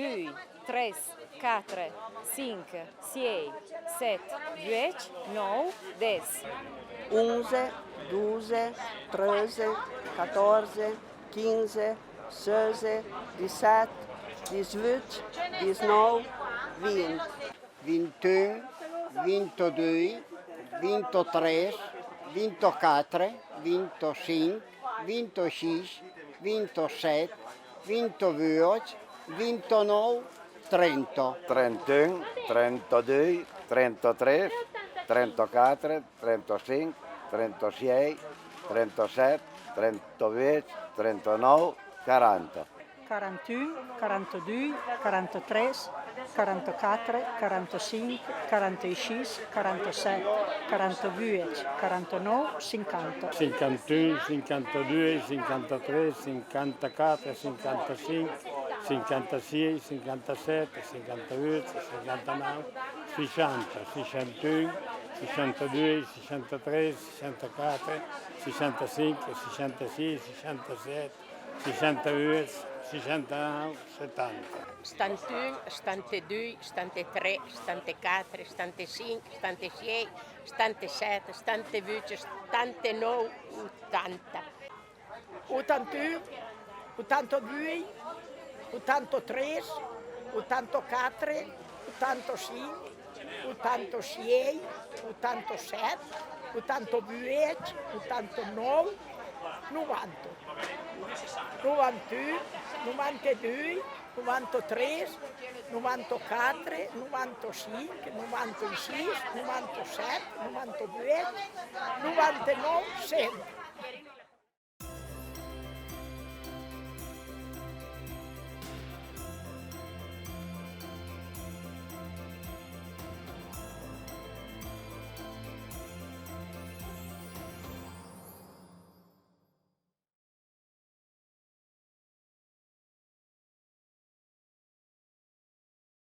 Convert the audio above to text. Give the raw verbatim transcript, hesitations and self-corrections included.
Doi, tres, quatre, cinc, sièis, sèt, uèch, nòu, dètz. Onze, dotze, tretze, catorze, quinze, setze, dètz-e-sèt, dètz-e-uèch, dètz-e-nòu, vint. Vint-e-un, vint-e-doi, vint-e-tres, vint-e-quatre, vint-e-cinc, vint-e-sièis, vint-e-sèt, vint-e-uèch, vint-e-nòu, trenta. Trenta-un, trenta-doi, trenta-tres, trenta-quatre, trenta-cinc, trenta-sièis, trenta-sèt, trenta-uèch, trenta-nòu, quaranta. Quaranta-un, quaranta-doi, quaranta-tres, quaranta-quatre, quaranta-cinc, quaranta-sièis, quaranta-sèt, quaranta-uèch, quaranta-nòu, cinquanta. Cinquanta-un, cinquanta-doi, cinquanta-tres, cinquanta-quatre, cinquanta-cinc, cinquanta-sièis, cinquanta-sèt, cinquanta-uèch, cinquanta-nòu, seissanta, seissanta-un, seissanta-doi, seissanta-tres, seissanta-quatre, seissanta-cinc, seissanta-sièis, seissanta-sèt, seissanta-uèch, seissanta-nòu, setanta. Setanta-un, setanta-doi, setanta-tres, setanta-quatre, setanta-cinc, setanta-sièis, setanta-sèt, setanta-uèch, setanta-nòu, otanta. Otanta-un, otanta-doi, otanta-tres, otanta-quatre, otanta-cinc, otanta-sièis, otanta-sèt, otanta-uèch, otanta-nòu, novanta. Novanta-un, novanta-doi, novanta-tres, novanta-quatre, novanta-cinc, novanta-sièis, novanta-sèt, novanta-uèch, novanta-nòu, cent.